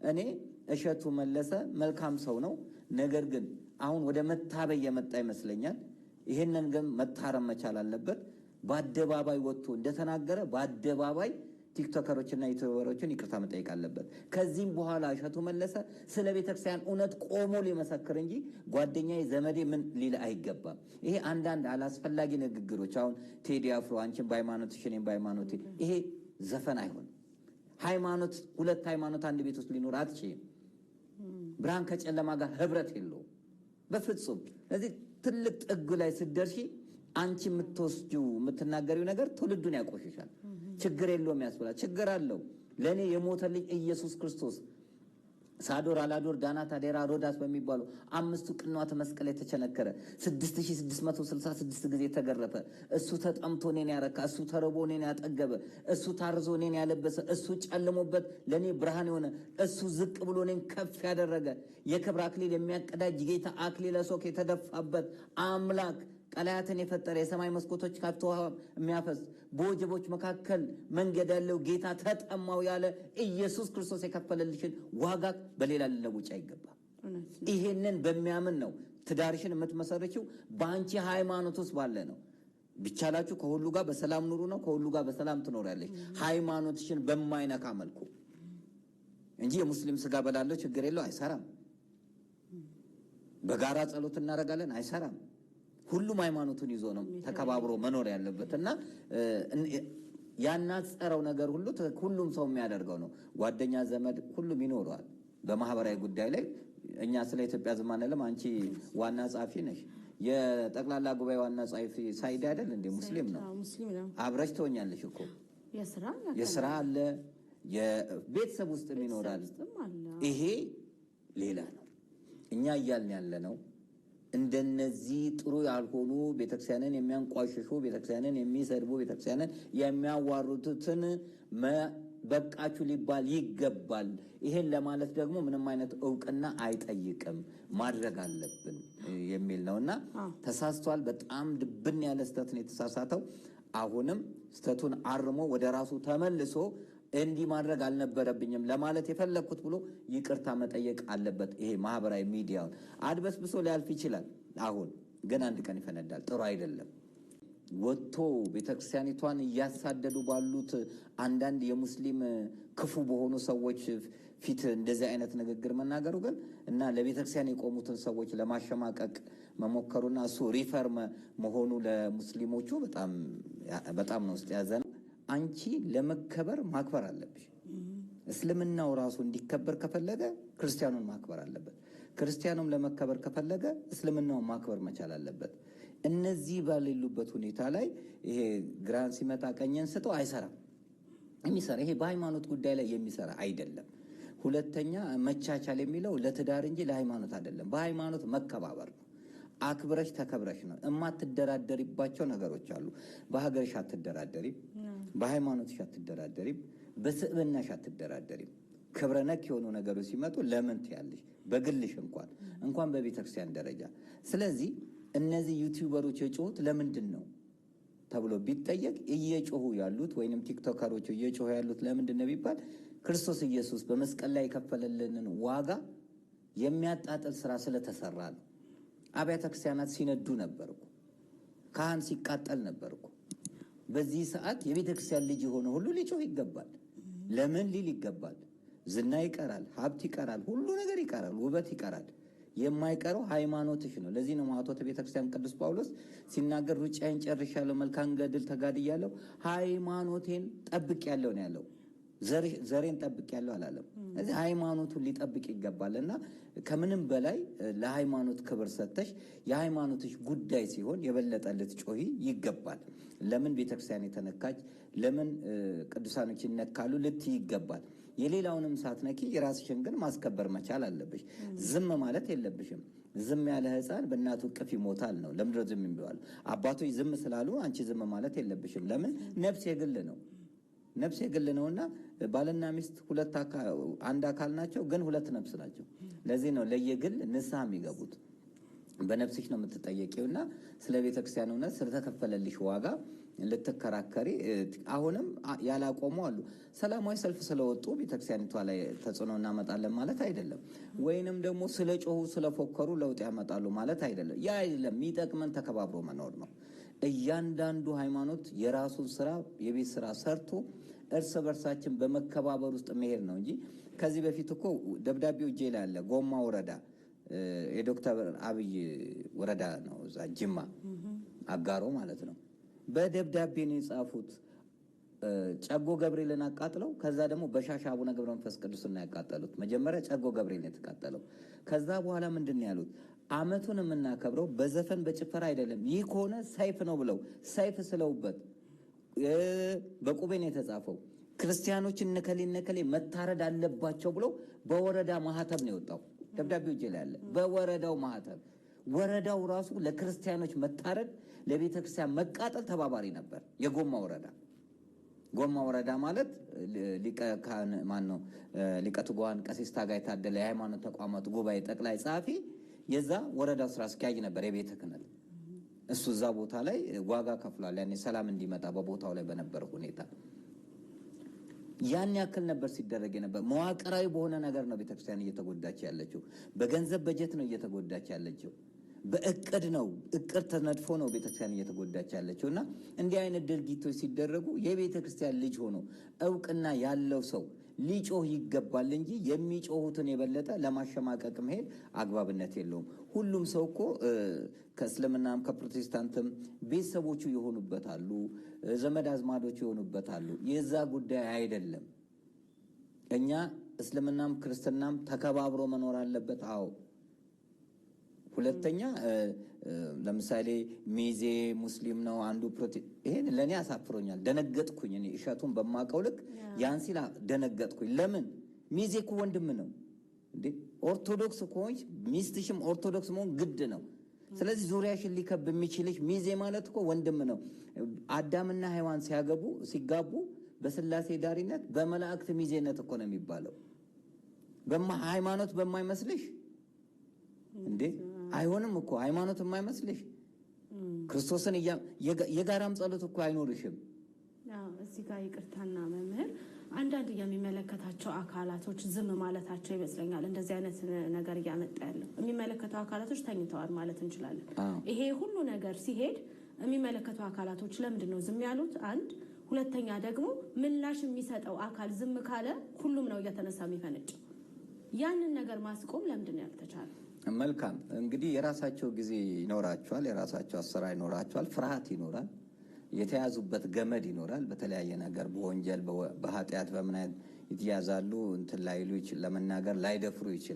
እኔ እሸቱ መለሰ መልካም ሰው ነው። ነገር ግን አሁን ወደ መታበይ የመጣ ይመስለኛል። ይሄንን ግን መታረም መቻል አለበት። በአደባባይ ወጥቶ እንደተናገረ በአደባባይ ቲክቶከሮችና ዩቲዩበሮችን ይቅርታ መጠየቅ አለበት። ከዚህም በኋላ እሸቱ መለሰ ስለ ቤተክርስቲያን እውነት ቆሞ ሊመሰክር እንጂ ጓደኛዬ ዘመዴ ምን ሊል አይገባም። ይሄ አንዳንድ አላስፈላጊ ንግግሮች አሁን ቴዲ አፍሮ አንቺን በሃይማኖትሽ እኔም በሃይማኖቴ፣ ይሄ ዘፈን አይሆንም። ሃይማኖት ሁለት ሃይማኖት አንድ ቤት ውስጥ ሊኖር አትችይም። ብርሃን ከጨለማ ጋር ህብረት የለውም በፍጹም። ስለዚህ ትልቅ ጥግ ላይ ስትደርሺ አንቺ የምትወስጂው የምትናገሪው ነገር ትውልዱን ያቆሽሻል። ችግር የለውም ያስብላል። ችግር አለው። ለእኔ የሞተልኝ ኢየሱስ ክርስቶስ ሳዶር፣ አላዶር፣ ዳናት፣ አዴራ፣ ሮዳስ በሚባሉ አምስቱ ቅንዋተ መስቀል የተቸነከረ፣ 6666 ጊዜ የተገረፈ፣ እሱ ተጠምቶ እኔን ያረካ፣ እሱ ተርቦ እኔን ያጠገበ፣ እሱ ታርዞ እኔን ያለበሰ፣ እሱ ጨልሞበት ለእኔ ብርሃን የሆነ፣ እሱ ዝቅ ብሎ እኔን ከፍ ያደረገ፣ የክብር አክሊል የሚያቀዳጅ ጌታ፣ አክሊለ ሦክ የተደፋበት አምላክ፣ ቀላያትን የፈጠረ፣ የሰማይ መስኮቶች ከፍቶ ውሃ የሚያፈስ፣ በወጀቦች መካከል መንገድ ያለው ጌታ፣ ተጠማው ያለ ኢየሱስ ክርስቶስ የከፈለልሽን ዋጋ በሌላ ልለውጭ አይገባም። ይሄንን በሚያምን ነው ትዳርሽን የምትመሰርችው። በአንቺ ሃይማኖት ውስጥ ባለ ነው። ቢቻላችሁ ከሁሉ ጋር በሰላም ኑሩ ነው። ከሁሉ ጋር በሰላም ትኖሪያለሽ፣ ሃይማኖትሽን በማይነካ መልኩ እንጂ የሙስሊም ስጋ በላለው ችግር የለው አይሰራም። በጋራ ጸሎት እናደርጋለን አይሰራም። ሁሉም ሃይማኖቱን ይዞ ነው ተከባብሮ መኖር ያለበት እና ያናጸረው ነገር ሁሉ ሁሉም ሰው የሚያደርገው ነው። ጓደኛ ዘመድ ሁሉም ይኖረዋል። በማህበራዊ ጉዳይ ላይ እኛ ስለ ኢትዮጵያ ዝም አንልም። አንቺ ዋና ጸሐፊ ነሽ። የጠቅላላ ጉባኤ ዋና ጸሐፊ ሳይድ አይደል እንዴ? ሙስሊም ነው። ሙስሊም ነው። አብረሽ ትሆኛለሽ እኮ። የስራ አለ፣ የቤተሰብ ውስጥም ይኖራል። ይሄ ሌላ ነው። እኛ እያልን ያለ ነው እንደነዚህ ጥሩ ያልሆኑ ቤተክርስቲያንን የሚያንቋሽሹ፣ ቤተክርስቲያንን የሚሰድቡ፣ ቤተክርስቲያንን የሚያዋሩትን በቃችሁ ሊባል ይገባል። ይሄን ለማለት ደግሞ ምንም አይነት እውቅና አይጠይቅም፣ ማድረግ አለብን የሚል ነው እና ተሳስቷል። በጣም ድብን ያለ ስህተት ነው የተሳሳተው። አሁንም ስህተቱን አርሞ ወደ ራሱ ተመልሶ እንዲህ ማድረግ አልነበረብኝም ለማለት የፈለግኩት ብሎ ይቅርታ መጠየቅ አለበት። ይሄ ማህበራዊ ሚዲያውን አድበስብሶ ሊያልፍ ይችላል። አሁን ግን አንድ ቀን ይፈነዳል። ጥሩ አይደለም። ወጥቶ ቤተክርስቲያኒቷን እያሳደዱ ባሉት አንዳንድ የሙስሊም ክፉ በሆኑ ሰዎች ፊት እንደዚህ አይነት ንግግር መናገሩ ግን እና ለቤተክርስቲያን የቆሙትን ሰዎች ለማሸማቀቅ መሞከሩና እሱ refer መሆኑ ለሙስሊሞቹ በጣም ነው ውስጥ ያዘ ነው። አንቺ ለመከበር ማክበር አለብሽ። እስልምናው ራሱ እንዲከበር ከፈለገ ክርስቲያኑን ማክበር አለበት። ክርስቲያኑም ለመከበር ከፈለገ እስልምናውን ማክበር መቻል አለበት። እነዚህ በሌሉበት ሁኔታ ላይ ይሄ ግራን ሲመጣ ቀኝን ስጠው አይሰራም። የሚሰራ ይሄ በሃይማኖት ጉዳይ ላይ የሚሰራ አይደለም። ሁለተኛ መቻቻል የሚለው ለትዳር እንጂ ለሃይማኖት አይደለም። በሃይማኖት መከባበር ነው። አክብረሽ ተከብረሽ ነው። የማትደራደሪባቸው ነገሮች አሉ። በሀገርሽ አትደራደሪም፣ በሃይማኖትሽ አትደራደሪም፣ በስብዕናሽ አትደራደሪም። ክብረ ነክ የሆኑ ነገሮች ሲመጡ ለምን ትያለሽ? በግልሽ እንኳን በቤተክርስቲያን ደረጃ። ስለዚህ እነዚህ ዩቲዩበሮች የጮሁት ለምንድን ነው ተብሎ ቢጠየቅ እየጮሁ ያሉት ወይንም ቲክቶከሮች እየጮሁ ያሉት ለምንድን ነው ቢባል ክርስቶስ ኢየሱስ በመስቀል ላይ የከፈለልንን ዋጋ የሚያጣጥል ስራ ስለተሰራ ነው። አብያተ ክርስቲያናት ሲነዱ ነበር እኮ፣ ካህን ሲቃጠል ነበር እኮ። በዚህ ሰዓት የቤተ ክርስቲያን ልጅ የሆነ ሁሉ ሊጮህ ይገባል። ለምን ሊል ይገባል። ዝና ይቀራል፣ ሀብት ይቀራል፣ ሁሉ ነገር ይቀራል፣ ውበት ይቀራል። የማይቀረው ሃይማኖትሽ ነው። ለዚህ ነው ማኅቶተ ቤተክርስቲያን ቅዱስ ጳውሎስ ሲናገር ሩጫዬን ጨርሻለሁ፣ መልካም ገድል ተጋድያለሁ፣ ሃይማኖቴን ጠብቄያለሁ ነው ያለው። ዘሬን ጠብቄያለሁ አላለም። እዚህ ሃይማኖቱን ሊጠብቅ ይገባል እና ከምንም በላይ ለሃይማኖት ክብር ሰጥተሽ የሃይማኖትሽ ጉዳይ ሲሆን የበለጠ ልትጮሂ ይገባል። ለምን ቤተክርስቲያን የተነካች፣ ለምን ቅዱሳኖች ይነካሉ ልትይ ይገባል። የሌላውንም ሳትነኪ የራስሽን ግን ማስከበር መቻል አለብሽ። ዝም ማለት የለብሽም። ዝም ያለ ሕፃን በእናቱ እቅፍ ይሞታል ነው። ለምንድነው ዝም የሚባለው? አባቶች ዝም ስላሉ አንቺ ዝም ማለት የለብሽም። ለምን? ነፍስ የግል ነው። ነፍስ የግል ነውና ባልና ሚስት ሁለት አንድ አካል ናቸው፣ ግን ሁለት ነፍስ ናቸው። ለዚህ ነው ለየግል ንስሐ የሚገቡት። በነፍስሽ ነው የምትጠየቂውና ስለ ቤተክርስቲያን እውነት ስለተከፈለልሽ ዋጋ ልትከራከሪ አሁንም ያላቆሙ አሉ። ሰላማዊ ሰልፍ ስለወጡ ቤተክርስቲያኒቷ ላይ ተጽዕኖ እናመጣለን ማለት አይደለም። ወይንም ደግሞ ስለ ጮሁ ስለፎከሩ ለውጥ ያመጣሉ ማለት አይደለም። ያ አይደለም። የሚጠቅመን ተከባብሮ መኖር ነው። እያንዳንዱ ሃይማኖት የራሱን ስራ የቤት ስራ ሰርቶ እርስ በርሳችን በመከባበር ውስጥ መሄድ ነው እንጂ ከዚህ በፊት እኮ ደብዳቤው እጄ ላይ አለ። ጎማ ወረዳ የዶክተር አብይ ወረዳ ነው፣ እዛ ጅማ አጋሮ ማለት ነው። በደብዳቤ ነው የጻፉት። ጨጎ ገብርኤልን አቃጥለው ከዛ ደግሞ በሻሻ አቡነ ገብረ መንፈስ ቅዱስን ያቃጠሉት። መጀመሪያ ጨጎ ገብርኤል ነው የተቃጠለው። ከዛ በኋላ ምንድን ነው ያሉት? አመቱን የምናከብረው በዘፈን በጭፈራ አይደለም፣ ይህ ከሆነ ሰይፍ ነው ብለው ሰይፍ ስለውበት በቁቤ ነው የተጻፈው። ክርስቲያኖችን እነከሌ እነከሌ መታረድ አለባቸው ብለው በወረዳ ማህተም ነው የወጣው። ደብዳቤው እጄ ላይ አለ። በወረዳው ማህተም ወረዳው ራሱ ለክርስቲያኖች መታረድ ለቤተ ክርስቲያን መቃጠል ተባባሪ ነበር። የጎማ ወረዳ ጎማ ወረዳ ማለት ሊቀ ካህን ማን ነው? ሊቀ ትጉሃን ቀሲስ ታጋይ ታደለ የሃይማኖት ተቋማት ጉባኤ ጠቅላይ ጸሐፊ የዛ ወረዳው ስራ አስኪያጅ ነበር፣ የቤተ ክህነት እሱ እዛ ቦታ ላይ ዋጋ ከፍሏል። ያኔ ሰላም እንዲመጣ በቦታው ላይ በነበረ ሁኔታ ያን ያክል ነበር ሲደረግ የነበር። መዋቅራዊ በሆነ ነገር ነው ቤተክርስቲያን እየተጎዳች ያለችው። በገንዘብ በጀት ነው እየተጎዳች ያለችው። በእቅድ ነው፣ እቅድ ተነድፎ ነው ቤተክርስቲያን እየተጎዳች ያለችው። እና እንዲህ አይነት ድርጊቶች ሲደረጉ የቤተክርስቲያን ልጅ ሆኖ እውቅና ያለው ሰው ሊጮህ ይገባል እንጂ የሚጮሁትን የበለጠ ለማሸማቀቅ መሄድ አግባብነት የለውም። ሁሉም ሰው እኮ ከእስልምናም ከፕሮቴስታንትም ቤተሰቦቹ የሆኑበታሉ፣ ዘመድ አዝማዶቹ የሆኑበታሉ። የዛ ጉዳይ አይደለም። እኛ እስልምናም ክርስትናም ተከባብሮ መኖር አለበት። አዎ። ሁለተኛ ለምሳሌ ሚዜ ሙስሊም ነው አንዱ ይሄን ለኔ አሳፍሮኛል። ደነገጥኩኝ። እኔ እሸቱን በማውቀው ልክ ያን ሲል ደነገጥኩኝ። ለምን ሚዜ እኮ ወንድም ነው እንዴ? ኦርቶዶክስ ከሆንሽ ሚስትሽም ኦርቶዶክስ መሆን ግድ ነው። ስለዚህ ዙሪያሽን ሊከብ የሚችልሽ ሚዜ ማለት እኮ ወንድም ነው። አዳምና ሔዋን ሲያገቡ ሲጋቡ በስላሴ ዳሪነት በመላእክት ሚዜነት እኮ ነው የሚባለው። ሃይማኖት በማይመስልሽ እንዴ? አይሆንም እኮ ሃይማኖት የማይመስልሽ ክርስቶስን የጋራም ጸሎት እኮ አይኖርሽም። እዚህ ጋር ይቅርታና መምህር፣ አንዳንድ የሚመለከታቸው አካላቶች ዝም ማለታቸው ይመስለኛል እንደዚህ አይነት ነገር እያመጣ ያለው። የሚመለከተው አካላቶች ተኝተዋል ማለት እንችላለን። ይሄ ሁሉ ነገር ሲሄድ የሚመለከተው አካላቶች ለምንድን ነው ዝም ያሉት? አንድ ሁለተኛ ደግሞ ምላሽ የሚሰጠው አካል ዝም ካለ ሁሉም ነው እየተነሳ የሚፈነጨው። ያንን ነገር ማስቆም ለምንድን ነው ያልተቻለ? መልካም፣ እንግዲህ የራሳቸው ጊዜ ይኖራቸዋል፣ የራሳቸው አሰራር ይኖራቸዋል። ፍርሃት ይኖራል፣ የተያዙበት ገመድ ይኖራል። በተለያየ ነገር በወንጀል በኃጢአት በምን ይያዛሉ እንትን ላይሉ ለመናገር ላይደፍሩ ይችላሉ።